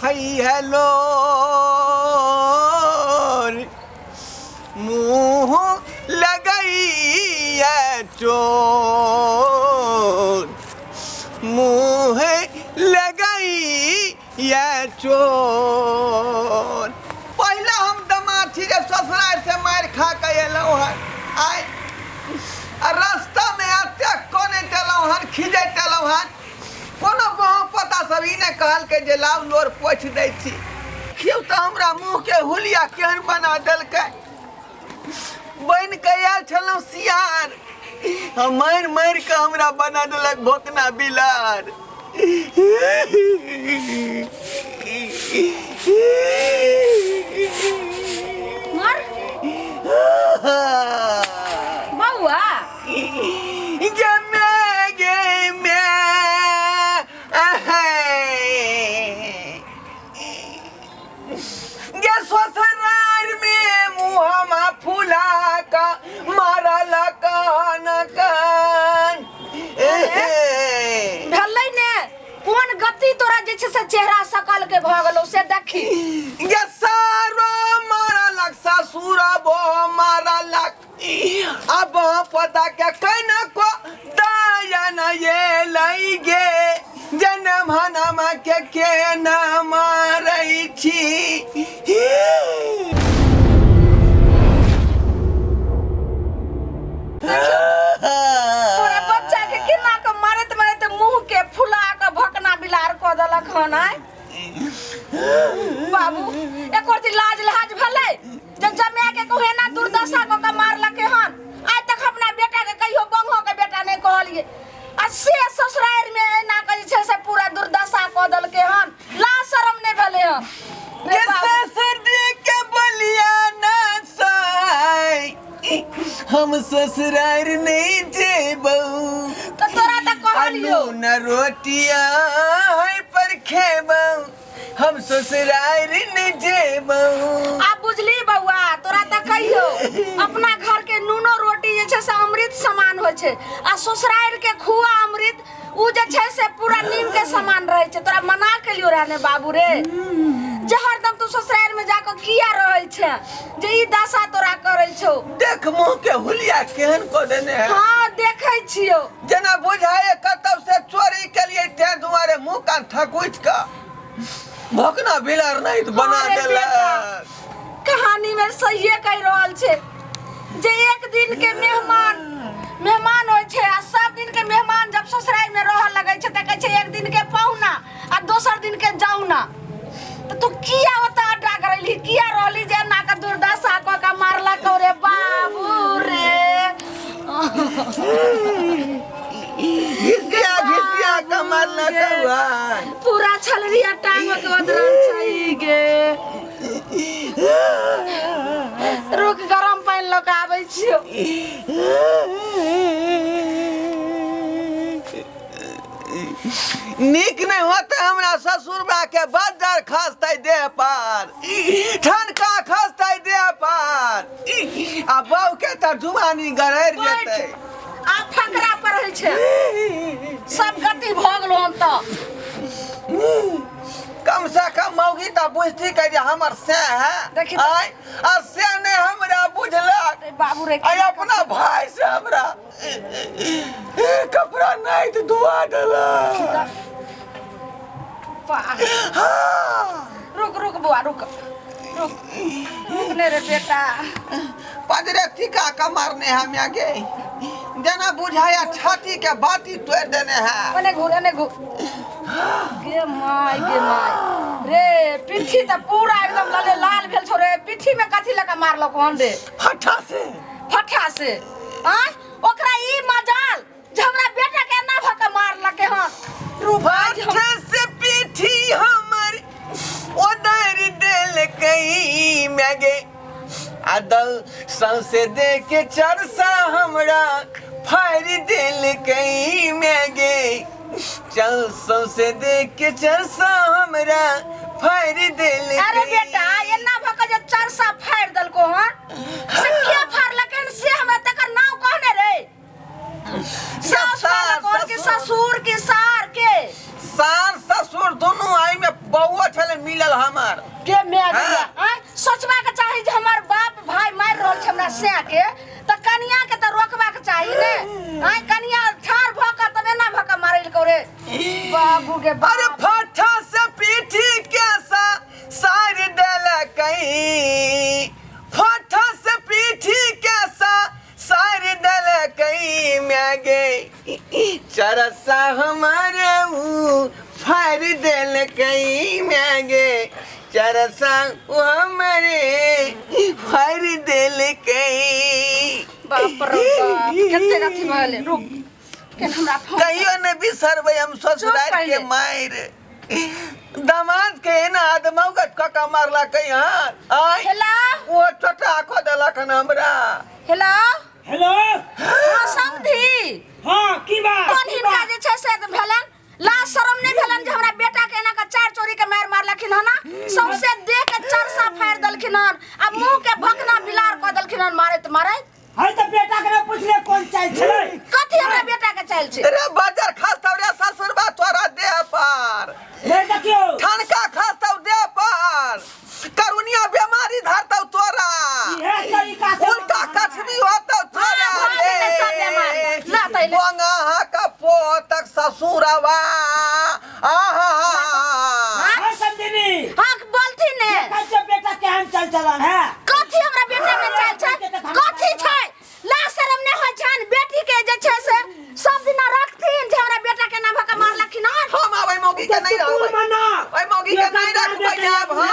खई है लोर मुँह लगैया चोर मुँह लगैया चोर। पहिले हम दमाद छी जे ससुराल से मारि खा के एलहुँ हन आइ आ रास्ता में एतेक कनैत एलहुँ हन खिजैत एलहुँ हन कोनो बहु पता सब ई नहि कहलकै जे लाउ नोर पोछि दै छी। देखियौ तऽ हमरा मुँहके हुलिया केहन बना देलकै। बनि कऽ आयल छलहुँ सियार आ मारि मारि कऽ हमरा बना देलक भोकना बिलार। मर बौआ गे मैं गे मैं गे ससुरार में मुहमा फुला का मारल कान कान। भेलै ने कोन गति तोरा जे छै से चेहरा सकल के भऽ गेलौ से देखी। गे सारो मारलक ससुर बो मारलक अब पता के कहना को दया न ये लई गे जनम हनमा के केना मारै छी। तोरा बच्चा के केना के मारैत मारैत मुंह के फुला के भकना बिलार कऽ देलक हन आइ। बाबू एको रति लाज लहाज भेलै जे जमाए के कहू एना दुर्दशा कऽ के मारलकै हन। आइ तक अपना बेटा के कहियो बंगहो के बेटा नहि कहलियै आ से ससुरारि में एना के जे छै से पूरा दुर्दशा कऽ देलकै हन। लाज शरम नहि भेलै हन। रे के बाबू। ससुर जी के बलिया ना साई हम ससुरार नहीं जेबौ। तऽ तोरा तऽ कहलियौ। नून रोटिया है पर खेबौ हम ससुरार नहीं जेबौ। आब बुझली बौआ तोरा तऽ कहियो अपना घर के नूनो रोटी जे छै से अमृत समान होइ छै आ ससुरार के खुआ अमृत उ जे छै से पूरा नीम के समान रहै छै। तोरा मना केलियो रहै ने बाबू रे जे हरदम तू ससुरार में जाके किया रहै छै जे ई दशा तोरा करै छौ। देख मुँह के हुलिया केहन कऽ देने है। हाँ देखै छियौ। जेना बुझाए कतौ से चोरी केलिए तें दुआरे मुँह कान थकुचि कऽ भोकना बिलार नहीं तऽ बना अरे देलक। बेटा, कहानी में सहिए कहि रहल छै जे एक दिन के मेहमान मेहमान होइ छै आ सब दिन के मेहमान जब ससुराल में रहऽ लगै छै तऽ कहै छै एक दिन के पहुना आ दोसर दिन के जाउना। तऽ तू किया ओतऽ अड्डा करैली किया रहली जे एना के दुर्दशा कऽ के मारलक रे बाबू रे। घिसिया घिसिया के मारलक हुआ। पूरा छलरिया टांग के ओदरल छै गे। रुक गरम पानि लऽ कऽ आबै छियौ। नीक नहीं होते हमरा ससुरबा के बज्जर खसतै देह पर ठनका खसतै देह पर आ बहू के तऽ जुबानी गड़ैर बैठ। जेतै। आ फकरा पर होइ छै सब गति भऽ गेलौ हम तऽ। कम से कम मौगी तऽ बुझती के जे हमर से है। देखी तऽ। आय आ से नहीं हमरा बुझलक। रे बाबू रे, आय अपना भाई से हमरा कपड़ा नहीं तो दुआ देलक। वाह। हाँ। रुक रुक बुआ रुक रुक रुक ने रे बेटा। पजरे टीका का मारने है हम आगे जना बुझाया छाती के बाती तोड़ देने है। ओने घूर ओने घूर। गे my गे my रे पिट्ठी तऽ पूरा एकदम लले लाल भेल छौ रे। पिट्ठी में कथी लऽ कऽ मारलक हन रे? फट्ठा से। फट्ठा से। आँय ओकरा ई मजाल जे हमरा बेटा के एना भऽ कऽ मारलकै हन। रुक आज हम- फट्ठा से पिट्ठी हमर ओदर देलकै मैगे आ दल सौंसे दे के चरसा हमरा फाड़ि देलकै मैगे। चल सौंसे दे के चरसा हमरा फाड़ि देलकै। अरे बेटा एना भऽ कऽ जे चरसा फाड़ि देलको हन से के फाड़लकै हन से हमरा तकर नाम कहने रे। सास फाड़लको हन कि ससुर कि सार के? सार ससुर दोनों आई में बउआ छले मिलल हमर। गे my हाँ। गैया आँय, सोचबा के चाही जे हमर बाप भाई मारि रहल छै हमरा सै के, तऽ कनिया के तऽ रोकबा के चाही ने। आँय, कनिया ठाढ़ भऽ कऽ तब एना भऽ कऽ मारलकै रे बाबू गे बाप। अरे फाठा से पीठी के सा सार देलकै, फाठा से पीठी के सा सार देलकै my गे, चरसा हमर ऊ फाड़ देलकै my गे, चरसा ऊ हमरे फाड़ देलकै। बाप रे बाप, कते अथी भऽ गेलै। रुक केन हमरा फोन। कहियो ने बिसरबै हम ससुरार के पहिले। मारि। दामाद के एना आदमौगत कऽ कऽ मारलकै हन। आय हेलो। ओ टोटा कऽ देलक हन हमरा। हेलो। हेलो। हाँ समधी। हाँ की बात? कोन की हिनका बात? जे छै से भेलन लाज शरम नहि भेलन जे हमरा बेटा के एना के चार चोरी के मारि मारलखिन हन, सौंसे देह के चरसा फाड़ि देलखिन हन आ मुंह के भकना बिलार कऽ देलखिन हन मारैत मारैत। है तऽ बेटा के नहि पुछले कोन चालि छलै। कथी हमरा बेटा के चालि छै? रे बजर खसतौ रे ससुरबा तोरा देह पर। रे देखियौ। ठनका खसतौ देह पर, करुनिया बीमारी धरतौ तोरा, इहे तरीका से उल्टा कछनी होतौ तोरा। हाँ, भऽ जेतै सब बेमारी। ला तैले। बोंगा का पोतक ससुरवा। आहा। हाँ? हाँ, समधिनी। हाँ बोलथिन ने। देखै छियै बेटा केहन चालि चलन है। कथी हमरा बेटा में चाल छै? कथी छै? लाज शरम नहि होइ छनि बेटी के जे छै से सब दिना रखथिन जे हमरा बेटा के ना भका मारलखिन हन। हम आबै मौगी के नहीं तू रहबै, मना। ओहि मौगी के नहीं रखबै आब हम।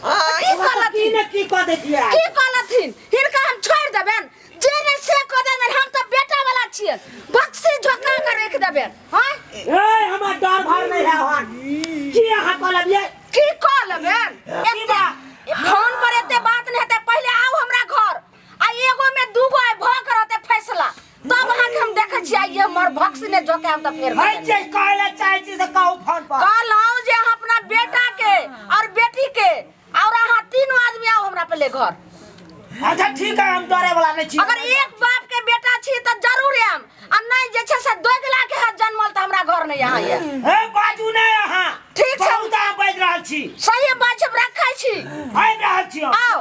हाँ, की कहलथिन? की ने की कऽ दै छियै? की कहलथिन? हिनका हम छोड़ि देबनि जे ने से कऽ देबनि, हम तऽ बेटा वाला छियै, बक्सी झोका के राखि देबनि। हाँ ए हमर डर भर नहीं है हन। की अहाँ कहलियै? की कऽ लेबनि? की बात? फोन पर एते बात नहि हेतै, पहिले आउ हमरा घर आ एगो में दूगो आइ भऽ के रहतै फैसला, तब अहाँके हम देखै छियै। आइ हमर भक्स ने झोकायब तऽ फेर है जे कहै लए चाहै छी से कहू फोन पर। कहलहुँ जे अहाँ अपना बेटा के और बेटी के और अहाँ तीनों आदमी आओ हमरा पहिले घर। अच्छा ठीक है, हम डरे वाला नहीं छी। अगर एक बाप के बेटा छी तऽ जरूर आयब, आ नहीं जे छै से दोगला के हाथ जन्मल तऽ हमरा घर नहीं अहाँ आयब। हे बाजू नहीं अहाँ। ठीक छै। बहुत अहाँ बाजि रहल छी। सही बात छै, रखै छी। आबि रहल छी हम। आओ।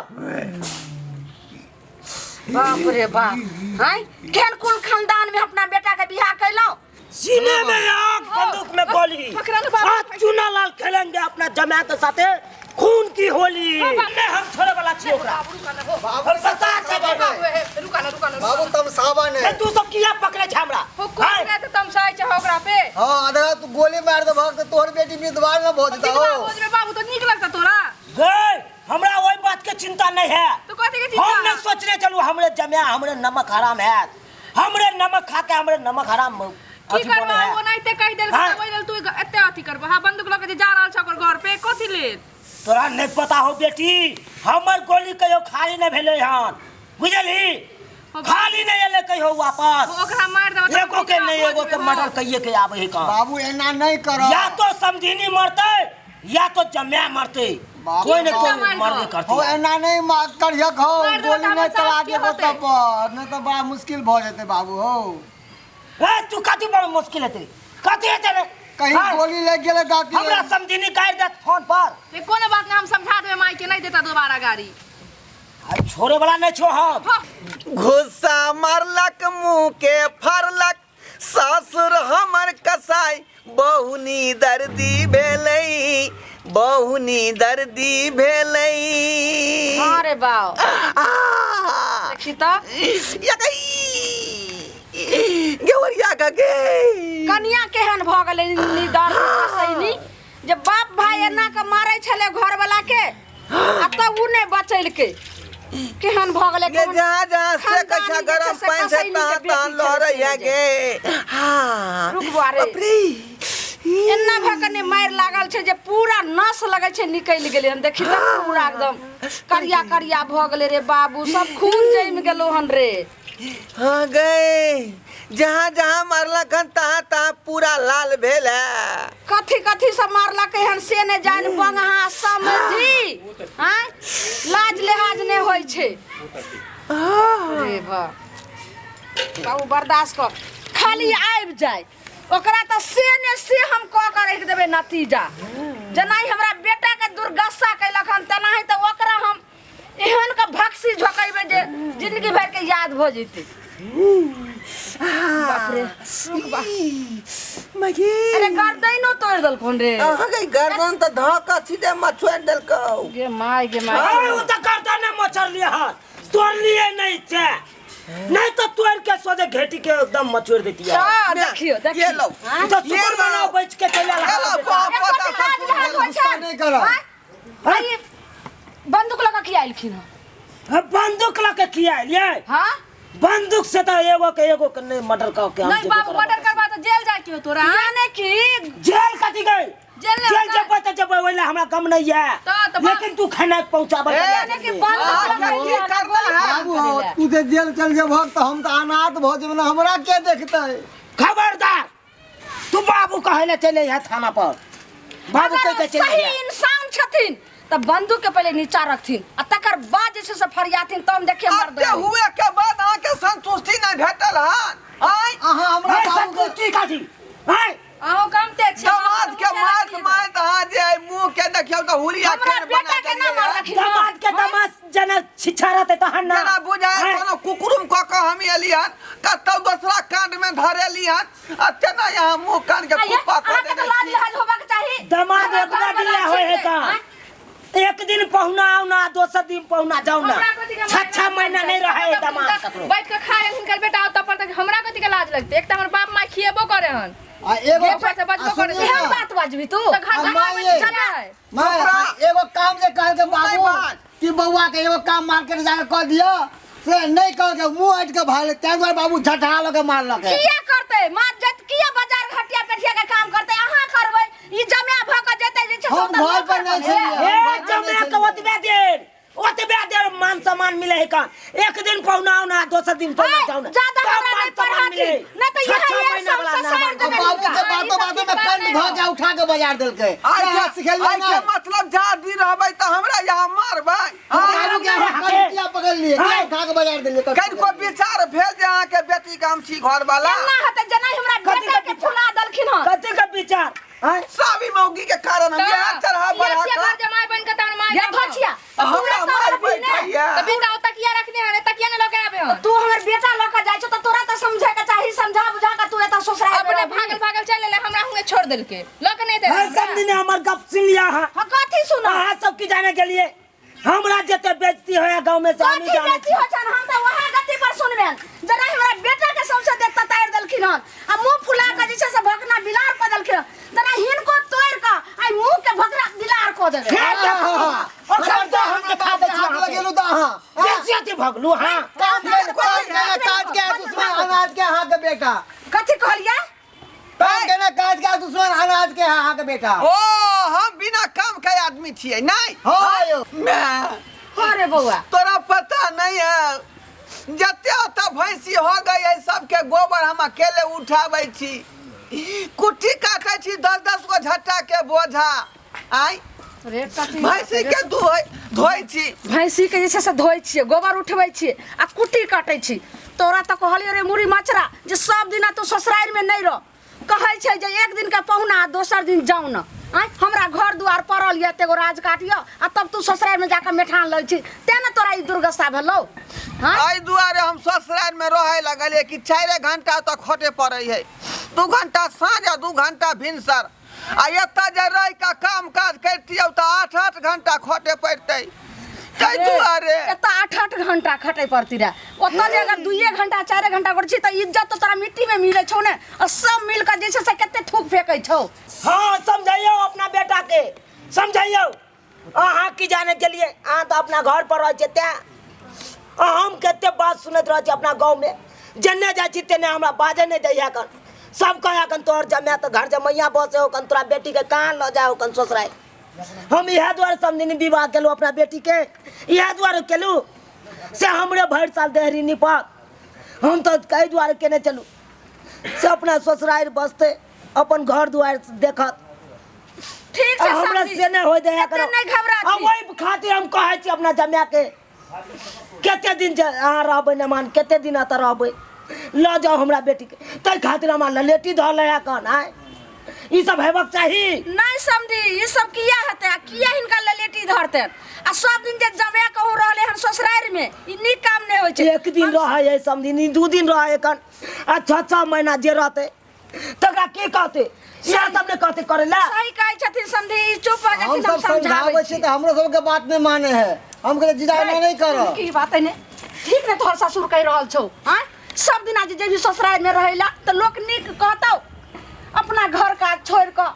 बाप रे बाप, हैं केहन कुल खानदान में अपना बेटा के बियाह कैलहुँ। सीने में आग, बंदूक में गोली। पकड़ा लो बाबू। आज चूना लाल खेलेंगे अपना जमा के साथे खून की होली। नहीं हम छोड़े वाला छी ओकरा। बाबू हम बता सकै। बाबू हे, रुका ना, रुका ना। बाबू तमसावा ने। ए, तू सब किया पकड़े छै हमरा? हो कोन रे त तमसाइ छै ओकरा पे? हाँ अदरा तू गोली मार दे भक्त तोहर बेटी विधवा न भऽ जेता विधवा हो। भऽ जेबै बाबू तो नीक लगता तोरा। गए हमरा ओहि बात के चिंता नहीं है। तो कथी के चिंता? हम नहीं सोचने चलू हमरे जमा हमरे नमक हराम है, हमरे नमक खा के हमरे नमक हराम की अथी करबा बने है। ओनाहिते कहि देलकै हाँ। तऽ ओहि लेल तू एते अथी करबा। हाँ बंदूक लऽ के जे जा रहल छ ओकर घर पे कथी लेल? तोरा नहीं पता हो बेटी, हमर गोली कहियो खाली नहीं भेलै हन, बुझलही? खाली नहीं एलै कहियो वापस। ओकरा मारि देबा तऽ एगो के नहीं, एगो के मर्डर कहिए के आबै है कहाँ। बाबू एना नहीं करो। या तो समझिनी मरतै या तो जम्या मरतै, बाबू, कोई न कोई मारि मरबे दो। करतै। हो एना नहीं करियक हो, मारि देबो गोली तऽ नहीं हमर चला सास की देबो होतै? तब पर, नहीं तो बड़ा मुश्किल भऽ जेतै बाबू हो। ए तू कथी बड़ा मुश्किल हेतै, कथी हेतै रे? कहीं हाँ, गोली लग गेलै दादी। हमरा समझिनी गारि देत फोन पर। से कोनो बात नहीं, हम समझा देबै माई के, नहीं देता दोबारा गाड़ी। आ छोड़े वाला नहीं छो हम। हाँ। घुस्सा मारलक मुंह के फाड़लक सासुर हमर कसाई, बहुनी दर्दी भेलै, बहुनी दर्दी भेलै। हाँ रे बाप। आ, देखी तऽ यकई, गेवरिया का गे। कनिया केहन भऽ गेलै निदर कसैनी जे बाप भाई एना के मारै छलै घरवाला के आ तब उ नहि बचैलकै, केहन भऽ गेलै गे केहन जहाँ जहाँ से खानदानी कछा जे गरम छै से पानि से कसैनी के तहाँ बेटी तहाँ छलै लहरै से है जे। गे। हाँ। रुक बुआ रे। बाप रे। एना भऽ कऽ ने मारि लागल छै जे पूरा नस लगै छै निकलि गेलै हन। देखी तऽ पूरा एकदम करिया करिया भऽ गेलै रे बाबू, सब खून जमि गेलो हन रे। हाँ गए, जहाँ जहाँ मारलक हन तहाँ तहाँ पूरा लाल भेल है। कथी कथी सब मारलकै हन से नहि जानि। बंगहा समझी आँय, लाज लिहाज नहि होइ छै रे बाप। बाबू बर्दाश्त कर, खाली आबि जाय ओकरा तऽ से ने से हम कऽ के राखि देबै नतीजा। जेनाहि हमरा बेटा के दुर्गशा केलक हन तेनाही तऽ ओकरा हम एहन के भक्सी झोकेबै जे जिंदगी भरि के याद भऽ जेतै। बाप रे, रुक बा। मगी। अरे गर्दनो तोड़ि देलखुन रे। अहाँ के गर्दन तऽ धऽ कऽ सीधे मछोड़ि देलकौ। गे माय गे माय। अरे ओ तऽ गर्दन मचर लिए हन, तोड़ लिए नहीं छै, नहीं तो तोड़ के सोझे घेटी के एकदम मचोड़ देती है। तऽ देखियो देखियो। ये लो। हाँ? तो सुपर बनाओ बच के चले ये लो, बाप एको पता दिन लाज लिहाज होइ गुस्सा छै? नहि करब। आँय? आइ बंदूक लऽ कऽ किया एलखिन हँ? बंदूक लऽ के किया एलियै? हाँ? बंदूक से तो एगो के नहीं मर्डर कर के हम नहीं जेबे बाबू करब। मर्डर करबा तो जेल जाए क्यों तोरा? यानी कि जेल कथी गई? जेल नहीं जेल होता। जेबै तऽ जेबै, ओहि लए हमरा गम नहीं है। तऽ लेकिन तू खाना पहुंचाबऽ ए, यानी कि बंदूक अहाँ लऽ के कऽ की करना है? बाबू हो, तू जे जेल चल जेबहक तऽ हम तऽ अनाथ भऽ जेबै ने, हमरा के देखतै? खबरदार, तू बाबू कहै लए चले है थाना पर, बाबू अगर कह के चले सही है। इंसान छथिन तऽ बंदूक के पहिले नीचा रखथिन आ तकर बाद जे छै से फरियाथिन, तब देखिए मर्द। एते हुए के बाद अहाँके संतुष्टि नहीं भेटल हन? आँय? अहाँ हमरा ए, बाबू के संतुष्टि कथी? आँय? अहूँ कम तेज छी। दमाद के मारत मारत अहाँ जे एहि मुँह के देखियौ तऽ हुलिया हमरा केहन बना बेटा के ना देलियै हन। मारलखिन। दमाद के दमाद जेना छिछा रहतै तहन ना। जेना बुझाय आँय? कोनो कुकुरुम कऽ कऽ हम एली हन, कतौ दोसरा कांड में धरेली हन, आ तेना यहाँ मुँह कान के आइये, कुप्पा कऽ अहाँके तऽ देने लाज छी। लिहाज होबाक चाही। दमाद हमरा ओतबा घरवला दिन ला होय है छियै। का? आँय? एक दिन पहुना आउ ना, दोसर दिन पहुना जाउ ना, हमरा कथी के छह छह महीना नहीं रहे तब दमाद तक ककरो। बैठ के खाए हिनकर बेटा तब पर तक हमरा कथी के लाज लगते? एक तऽ हमर बाप माय खिएबो करे हन। आ एगो जे पैसा बचबो आ करे सुनिये एहन ना, बात बाजबी तू? तऽ घर आ घर माये। चला है। माय, आ एगो काम जे कहलकै बाबू बात। कि बौआ के एगो काम मार्केट जाके कऽ दिअ, से नहीं कह के मुंह हटि के भागलै, ताहि दुआरे बाबू झटहा लऽ के मारलकै। किया करतै माँ जत? किया बाजार घटिया पेठिया के काम करतै? अहाँ करबै, ई जमा भऽ के जेतै जे छै से हम ओतऽ घर पर नौकर नहि पर। छलियै। ए जमे के ओतबे देर, ओतबे देर मान सम्मान मिले है का? एक दिन पहुना आउ ना, दोसर दिन पहुना ए, जाउ ना, ज्यादा तब हमरा मान नहीं सम्मान मिले। पढ़ाथिन, नहीं तऽ छह इएह छह इएह महीना सब वाला ना ससारि मान देबै। बाबू के ई बातो सब बातो में ठीक बात कंठ नहि धऽ के उठा के बाजार देलकै। आइ अहाँ के सिखेलियै आइ के नहि? मतलब जा दिन रहबै तऽ हमरा यहाँ मारबै? बाबू के अहाँ कंठ किया पकड़लियै? किया हाँ। उठा के बाजार देलियै? कंठ कनिको विचार भेल जे अहाँके बेटी के हम छी घर वाला? केना हेतै जेना हमरा कथी बेटा के के फुला देलखिन हन? कथी के विचार? आँय? सब ई मौगी के कारण हम यहाँ चढ़ा बढ़ा छियै कऽ घर जमाई बन के तहन माय गे धोछिया, तू हमरा एतऽ मार रहबही ने? बैठैया। तऽ बेटा ओ तकिया रखने हन, तकिया ने लऽ के आबे हन। तू हमर बेटा लऽ के जाइ छौ तऽ तोरा तऽ समझे के चाही, समझा बुझा के तू एतऽ ससुराल में अपने रहबही। भागल भागल चलि एलै, हमरा हुए छोड़ देलकै, लऽ के नहि देलकै हर सब हमरा। दिन हमर गप सुन लिया अहाँ। हाँ, कथी सुना? अहाँ सब की जाने के लिए हमरा जते बेइज्जती होया गांव में से हम कथी जाने बेची छी। हो छन? हम तऽ वएह गति पर सुनबेन जरा हमरा बेटा के सबसे देख ततारि देलखिन हन आ मुंह फुला के जे छै से भकना बिलार कऽ देलखिन हन, जरा हिनको तोड़ि कऽ आ मुंह के भकना बिलार कऽ देबै। हे देखू, ओकर तो हम देखा दै छी हाथ अहाँके। लगेलू तऽ अहाँ बेसी अथी भगलू हाँ। काम के काम के काज के दुश्मन अनाज के अहाँके बेटा। कथी कहलियै? काम के ना काज के दुश्मन अनाज के अहाँके बेटा। ओ हम बिना काम के आदमी छियै नहीं? हाँ यौ। मैं अरे बौआ, तोरा पता नहीं है, जते ओतऽ भैंसी हो गई है सबके गोबर हम अकेले उठाबै छी, कुट्टी काटै छी, 10-10 गो झट्टा के बोझा आय रे कथी भैंसी के धोइ धोइ छी। भैंसी के जे छै से धोइ छियै, गोबर उठबै छियै आ कुट्टी काटै छी। तोरा तऽ कहलियै रे मुड़ी मचरा जे सब दिना तू ससुरारिमे नहि रह, कहै छै जे एक दिन के पहुना आ दोसर दिन जाउ न। आँय, हमरा घर दुआर पड़ल यऽ, एतेगो राज काट यऽ आ तब तू ससुरारिमे जाकऽ मेठान लै छी, तें ने तोरा ई दुर्गशा भेलौ। हाँ? एहि दुआरे हम ससुरारिमे रहै लगलियै कि 4 घंटा तऽ खटे पड़ै है, 2 घंटा साँझ आ 2 घंटा भिनसर, आ एतऽ जे रहि कऽ काम काज करितियौ तऽ 8-8 घंटा खटे पड़तै, ताहि दुआरे एतऽ 8-8 घंटा खटै पड़ती रहे, ओतऽ जे अगर 2 घंटा 4 घंटा करै छी तऽ इज्जत तऽ तोरा मिट्टी में मिलै छौ ने, आ सब मिल कऽ जे छै से कते थूक फेकै छौ। हाँ समझाइयो अपना बेटा के, समझाइयो। अहाँ की जाने के लिए, अहाँ तऽ अपना घर पर रहै छियै तें हम कते बात सुनैत रहै छी अपना गाँव में, जेने जाइ छी तेने हमरा बाजै नहि दैया कन, सब कहै कन तोहर जमाए तऽ घर जमैया बसे हो कन, तोरा बेटी के कहाँ लऽ जाय हो कन ससुराल। हम इएह दुआरे समधिनी विवाह केलहुँ अपना बेटी के, इएह दुआरे केलहुँ से हमरे भरि साल देहरी निपत, हम तऽ एहि दुआरे केने चलू से अपना ससुरारि बसतै, अपन घर दुआरि देखत। ठीक छै आ हमरा समधी। से नहि होय दे एते नहि घबराथी। आ ओहि खातिर हम कहै छी अपना जमाए के, कते दिन जे अहाँ रहबै मेहमान, कते दिन एतऽ रहबै, लऽ जाउ हमरा बेटीके ताहि खातिर हमरा ललेटी धऽ ले कन आय ई सब हेबाक चाही। नहीं समझी ई सब किया हेतै आ किया हिनका ललेटी धरतै आ सब दिन जे जमे कहूँ रहले हन ससुरारि में ई नीक काम नहीं होइ छै। एक दिन रहै है समझी, 2 दिन रहै कन आ 6 6 महीना जे रहतै तकरा की कहतै? इएह सब ने कहतै करै ला। सही कहै छथिन समझी, ई चुप भऽ हम जेथिन हम सब समझाबै समझाबै छियै तऽ हमरो सबके बात नहि माने है। हम कहलियै जीजा एना नहि करऽ। की बात है ने ठीक ने तोहर ससुर कहि रहल छौ आँय? सब दिना जे जेबही ससुरारि में रहै ला तऽ लोक नीक कहतौ। अपना घर काज छोड़ि कऽ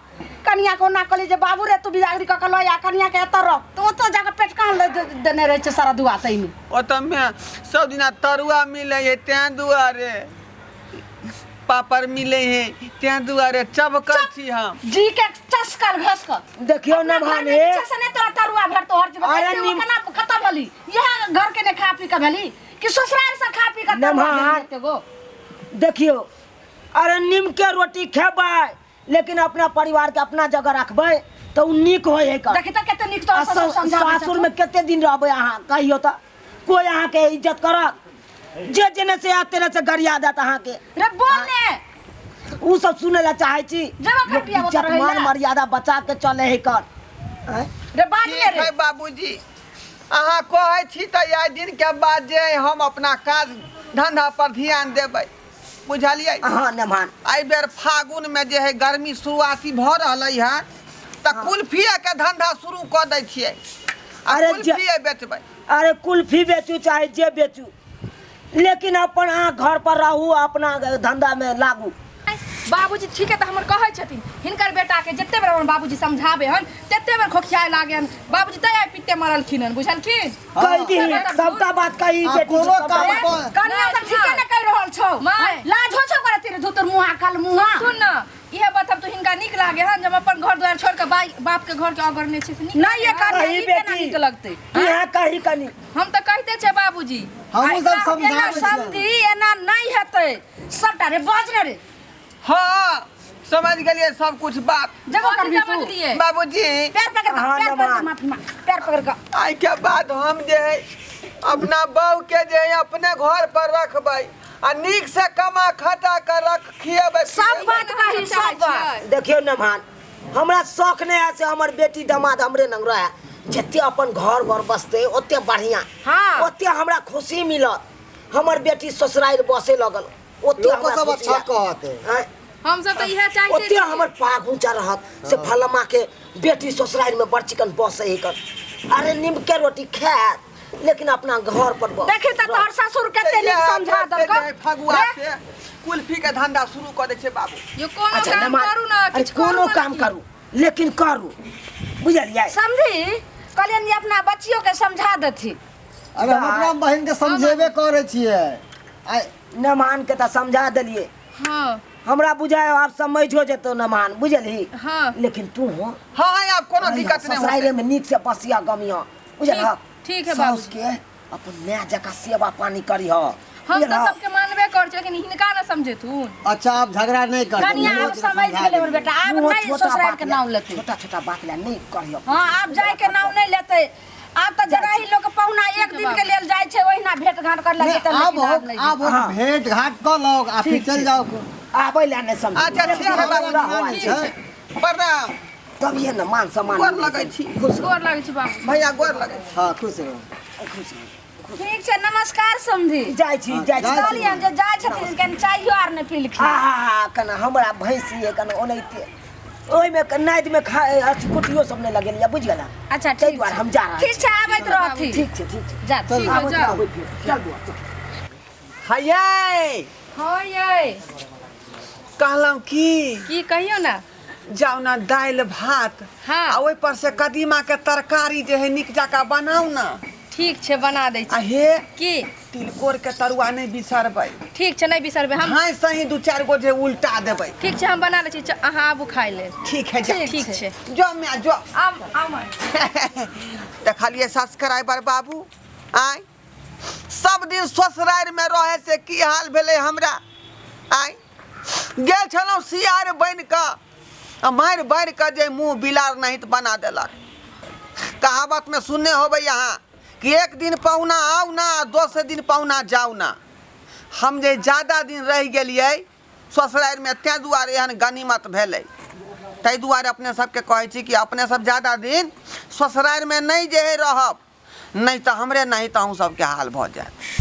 कनिया के ओना कहली जे बाबू रे तू बिदागरी कऽ के लऽ आ कनिया के एतऽ रख तऽ ओतऽ जाकऽ पेट कान लऽ देने रहै छै सारा दुआ ताहिमे। ओतऽ मे सब दिना तरुआ मिलै है तें दुआरे पापड़ मिले है तें दुआरे चबकल छी हम। जी के चस्कल घसकल। देखियो न अपना घर भाने। में नीचे से नहीं तोरा तरुआ भेटतो हर चीज। अरे एते निम- केना खत्म भेली? इएह घर के ने खा पी के भेली कि ससुराल से खा पी के तरुआ नमहर। भेली एते गो? देखियो अरे नीम के रोटी खेबै लेकिन अपना परिवार के अपना जगह रखबै तऽ उ नीक होइ है। देखी तऽ कते नीक तोरा सब समझाबै सासुर में कते दिन रहबै अहाँ कहियो तऽ कोई अहाँ के इज्जत करत? जे जेने से आयत तेने से गरिया देत अहाँ के। रे बोल ने। उ सब सुनै ला चाहै छी। जब ओकर लोक बियाह इज्जत होत रहै मान ला। मर्यादा बचा के चले है कर। आँय? रे बाज ने ठीक रे। है बाबूजी, अहाँ कहै छी तऽ आइ दिन के बाद जे हम अपना काज धंधा पर ध्यान देबै, बुझलियै? हाँ नमहर। एहि बेर फागुन में जे है गर्मी शुरुआती भऽ रहलै हँ तऽ कुल्फिए के धंधा शुरू कऽ दै छियै आ अरे कुल्फिए बेचबै। अरे कुल्फी बेचू चाहे जे बेचू लेकिन अपन अहाँ घर पर रहू अपना धंधा में लागू। बाबूजी ठीक है तऽ हमर कहै छथिन हिनकर बेटा के जते बेर हमर बाबूजी समझाबे हन तते बेर खोखियाए लागे हन। बाबूजी तै आइ पिट्टे मरलखिन हन, बुझलखिन? कहि दी हाँ। सबटा बात कही आ, बेटी कोनो सबटा काम बात। कर। कनिया तऽ ठीके ने कहि रहल छौ। माय। लाज हो छौ ओकरा तेरे धुतर मुहा काल मुहा। सुन न इहे बात हम तो हिनका नीक लागे हन जब अपन घर द्वार छोड़ के बाई बाप के घर के अगरने छै से नीक नहीं ये लागे हन? कनिया कही ई केना बेटी। नीक लगतै? तू यहाँ कही कनी। हम तऽ कहिते छै बाबूजी। हमहूँ सब एना समझाबै छियै। समझी एना नहीं हेतै सबटा रे बाज ने रे। हाँ समझ गेलियै सब कुछ बात। जब कथी करबी तू? समझलियै? बाबूजी पैर पकड़ के, हाँ, पैर पकड़ के नमहर। माफी मांग, पैर पकड़ के। आइ के बाद हम जे है अपना बहू के जे है अपने घर पर रखबै आ नीक से कमा खटा के रख खिएबै। सब बात कही सब बात। देखियो नमहर हमरा शौक नहीं है से हमर बेटी दामाद हमरे नंग रहे, जते अपन घर घर बसते ओते बढ़िया। हाँ। ओते हमरा खुशी मिलत हमर बेटी ससुराल बसे लगल ओते लोको हमरा सब खुशी अच्छा हैत। कहत। आँय? हम सब तऽ इएह चाहते ओते छियै। हमर पाग ऊंचा रहत से फलमा के बेटी ससुराल में बड़ चिकन बसे ही कर। अरे नीम के रोटी खायत लेकिन अपना घर पर बस। देखी तऽ तोहर ससुर कते नीक समझा देलकौ। फगुआ से कुल्फी के धंधा शुरू कऽ दै छै बाबू। यो कोनो अच्छा, काम नमाज- करू ना, अरे किछु करू कोनो ना काम की। करू लेकिन करू, बुझलियै? समझी कहलियनि जे अपना बच्चियो के समझा देथिन। अरे हम अपना बहिन के समझेबे करै छियै। आइ नमान के तऽ समझा देलियै। हाँ। हमरा बुझाय आब समझो जेतौ नमान, बुझलही? हाँ। लेकिन तू हो। हाँ, हाँ, आब कोनो दिक्कत नहि ससुराले होतै। में नीक से बसिया गमिया, बुझलह? ठीक है साउस बाबूजी। के अपन माय जकाँ सेवा पानी करिह। हम तऽ बुझलह? सबके मानबे करै छी लेकिन हिनका न समझेथुन। अच्छा आब झगड़ा नहीं करतै। कनिया आब समझ गेलै हमर बेटा, आब मुँह नहीं छोटा ससुराल बात के ला, नाम लेतै। छोटा छोटा बात ला नहीं करिह। हाँ आब जाय के नाम नहीं लेतै। आब तऽ जेना ही लोक पहुना एक दिन के लेल जाइ छै ओहिना भेंट घाट कर नहीं, जेतै, आब लेकिन हो, आब नहीं आब हो, हाँ। भेंट घाट कऽ लौक आ फिर चल जाओ। आबै ला नहीं समझ। अच्छा ठीक है बाबू, पूरा ठीक हुआ छै। छै। प्रणाम। तब ये न मान सम्मान गोर लगै छी। खुश रहो। गोर लगै छी बाबू। भैया गोर लगै छी। हाँ खुश रहो। खुश रहो। ठीक छै नमस्कार समधी। जाइ छी, जाइ छी। जाइ छी। कहलियनि जे जाइ छथिन कनि चायो आर नहि पीलखिन। आहा कना हमरा भैंसी है कना ओनाहिते ओहिमे नादि में खा अथी कुटियो सब नहीं लगेलियै, बुझि गेला? अच्छा ताहि ठीक दुआरे छै। हम जा रहल ठीक छै आबैत रहथिन। ठीक छै, ठीक छै। जा, चल, ठीक। आबैत जाउ। रहबै फेर। चल बुआ, चल। हयै। हाँ यै। कहलहुँ की? की कहियौ ना। जाउ ना दालि भात। हाँ। आ ओहि पर से कदीमा के तरकारी जे है नीक जकाँ बनाउ ना। ठीक छै बना दै छी। आ हे की? तिलकोर के तरुआ नहीं बिसरबै। ठीक छै नहीं बिसरबै हम। हाँ सही 2-4 गो जे उल्टा देबै। ठीक छै हम बना लै छी, अहाँ आबू खाइ लेल। ठीक है जा। ठीक छै। जो माय जो। आम आम। देखलियै सब्सक्राइबर बाबू आय सब दिन ससुरारि में रहे से की हाल भेलै हमरा। आय गेल छलहुँ सियार बनि कऽ आ मारि बारि कऽ जे मुँह बिलार नाहित बना देलक। कहावत में सुनने होबै अहाँ कि एक दिन पहुना आउ ना दोसर दिन पहुना जाउ ना। हम जे ज्यादा दिन रहि गेलियै ससुरारिमे, ताहि दुआरे एहन गनीमत भेलै। ताहि दुआरे अपने सबके कहै छी कि अपने सब ज्यादा दिन ससुरारिमे नहि जे है रहब, नहि तऽ हमरे नहि तऽ अहूँ सबके हाल भऽ जायत।